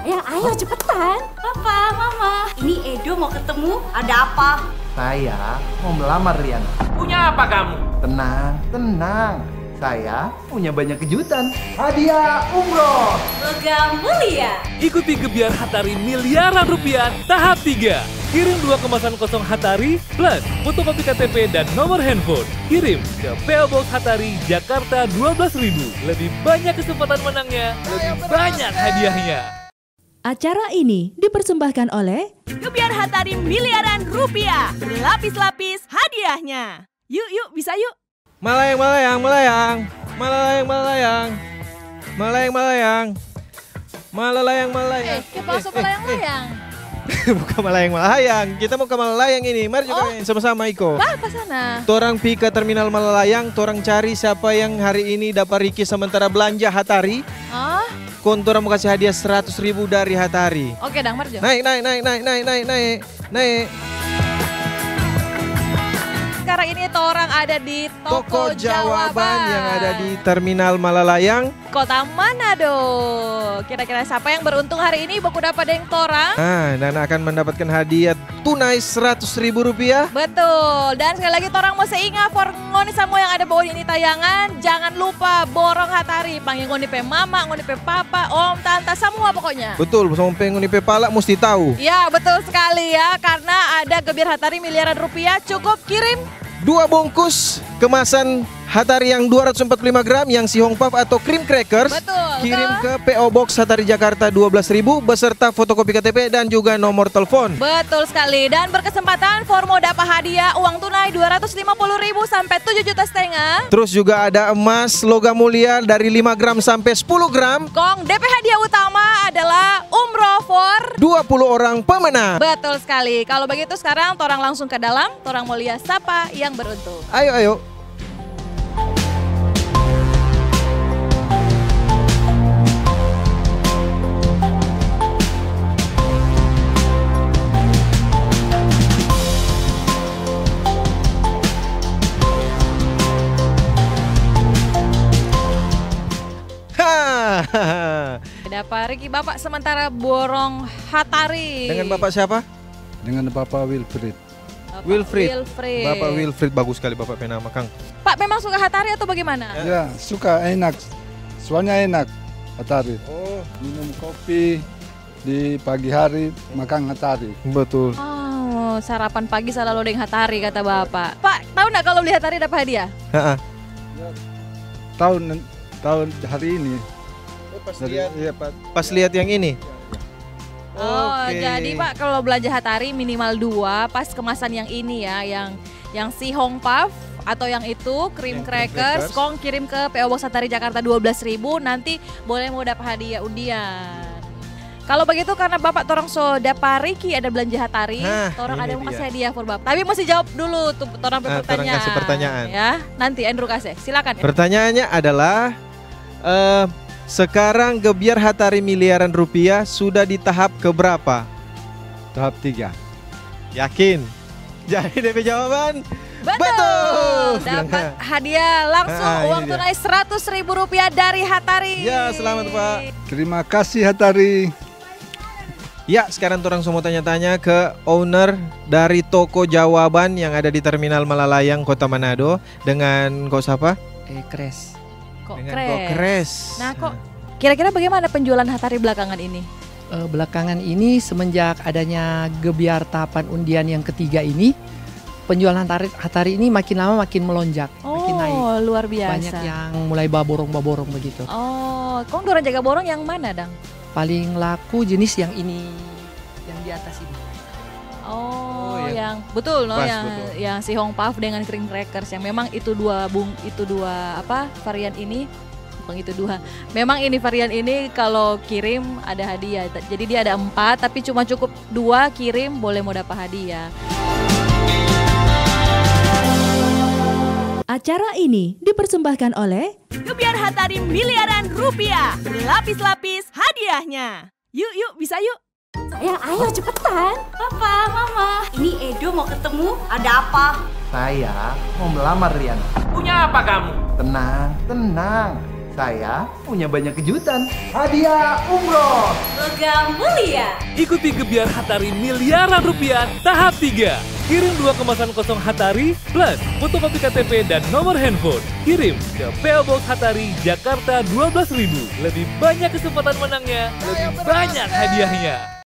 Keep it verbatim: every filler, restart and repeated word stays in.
Yang ayo cepetan. Papa, Mama, ini Edo mau ketemu. Ada apa? Saya mau melamar Riana. Punya apa kamu? Tenang, tenang. Saya punya banyak kejutan. Hadiah umroh. Logam mulia. Ikuti Gebyar Hatari Miliaran Rupiah tahap tiga. Kirim dua kemasan kosong Hatari plus fotokopi K T P dan nomor handphone. Kirim ke P O Box Hatari, Jakarta dua belas ribu. Lebih banyak kesempatan menangnya, lebih banyak hadiahnya. Acara ini dipersembahkan oleh Gebyar Hatari Miliaran Rupiah, berlapis-lapis hadiahnya. Yuk, yuk, bisa yuk. Malayang, malayang, malayang. Malayang, malayang. Malayang, malayang. Malalayang, malayang. Eh, ke bakso malayang-layang. Bukan malayang-malayang. Kita mau ke Malalayang ini. Mari juga main sama-sama, iko. Bah, ke sana. Torang pi ka terminal Malalayang, torang cari siapa yang hari ini dapa riki sementara belanja Hatari. Oh. Kong torang mo kasi hadiah seratus ribu dari Hatari. Oke, dang, mari jo. Naik, naik, naik, naik, naik, naik, naik, naik. Sekarang ini torang ada di Toko Jawaban yang ada di Terminal Malalayang, Kota Manado. Kira-kira siapa yang beruntung hari ini, baku dapa deng torang? Ah, dan akan mendapatkan hadiah tunai seratus ribu rupiah. Betul. Dan sekali lagi, torang mo se inga for ngoni samua yang ada bawa ini tayangan, jangan lupa borong Hatari, panggil ngoni pe mama, ngoni pe papa, om, tanta, samua pokoknya. Betul, sampe ngoni pe pala musti tau. Ya, betul sekali ya, karena ada Gebyar Hatari Miliaran Rupiah, cukup kirim dua bungkus kemasan Hatari yang dua ratus empat puluh lima gram, yang sihong puff atau cream crackers. Betul, kirim ke P O Box Hatari, Jakarta dua belas ribu, beserta fotokopi K T P dan juga nomor telepon. Betul sekali. Dan berkesempatan for mo dapa hadiah uang tunai dua ratus lima puluh ribu sampe tujuh juta setengah. Terus juga ada emas logam mulia dari lima gram sampe sepuluh gram. Kong depe hadiah utama adalah umroh for dua puluh orang pemenang. Betul sekali. Kalau begitu sekarang torang langsung ke dalam, torang mo lia sapa yang beruntung. Ayo, ayo. Ha. Ada apa, Riki? Bapak sementara borong Hatari. Dengan Bapak siapa? Dengan Bapak Wilfried. Bapak Wilfried. Wilfried. Bapak Wilfried, bagus sekali Bapak pe nama, kang. Pak memang suka Hatari atau bagaimana? Ya, suka, enak. Soalnya enak Hatari. Oh. Minum kopi di pagi hari, makan Hatari. Betul. Oh, sarapan pagi selalu deng Hatari, kata Bapak. Pak, tahu nggak kalau beli Hatari dapat hadiah? Heeh. Ya, tahun, tahun hari ini. Oh, pas lihat. Iya, Pak. Pas lihat yang ini? Oh, oke. Jadi, Pak, kalau belanja Hatari minimal dua, pas kemasan yang ini ya, yang, yang sihong puff atau yang itu, cream crackers, kong kirim ke P O Box Hatari, Jakarta dua belas ribu, nanti boleh mo dapa hadiah undian. Kalau begitu, karena Bapak torang so dapa Riki ada belanja Hatari, torang ada mo kasi hadiah for Bapak. Tapi mesti jawab dulu tuh torang pe pertanyaan. Ah, torang kasi pertanyaan. Ya, nanti Andrew kasi. Silakan, Andrew. Pertanyaannya adalah, Eh, sekarang Gebyar Hatari Miliaran Rupiah sudah di tahap keberapa? Tahap tiga. Yakin? Jadi depe jawaban betul. Betul. Dapat hadiah langsung, ah, uang tunai seratus ribu rupiah dari Hatari. Ya, selamat, Pak. Terima kasih, Hatari. Ya, sekarang torang so mo tanya-tanya ke owner dari toko jawaban yang ada di Terminal Malalayang, Kota Manado, dengan Kok sapa? Eh, Kres. Kok Kres. Dengan Kok Kres. Nah, Kok, kira-kira bagaimana penjualan Hatari belakangan ini? Eh, belakangan ini, semenjak adanya gebyar tahapan undian yang ketiga ini, penjualan Hatari, Hatari ini makin lama makin melonjak, makin naik. Oh, luar biasa. Banyak yang mulai baborong-baborong begitu. Oh, kong dorang jaga borong yang mana, dang? Paling laku jenis yang ini, yang di atas ini. Oh, yang betul, no, yang sihong puff dengan cream crackers, yang memang itu dua bung-, itu dua, apa, varian ini. Bukan itu dua. Memang ini varian ini kalau kirim ada hadiah. Jadi dia ada empat, tapi cuma cukup dua kirim, boleh mo dapa hadiah. Acara ini dipersembahkan oleh Gebyar Hatari Miliaran Rupiah, berlapis-lapis hadiahnya. Yuk, yuk, bisa yuk. Sayang, ayo cepetan. Papa, Mama, ini Edo mau ketemu. Ada apa? Saya mau melamar Riana. Punya apa kamu? Tenang, tenang. Saya punya banyak kejutan. Hadiah umroh. Logam mulia. Ikuti gebyar Hatari miliaran rupiah tahap tiga. Kirim dua kemasan kosong Hatari plus fotokopi K T P dan nomor handphone. Kirim ke P O Box Hatari, Jakarta dua belas ribu. Lebih banyak kesempatan menangnya, lebih banyak hadiahnya.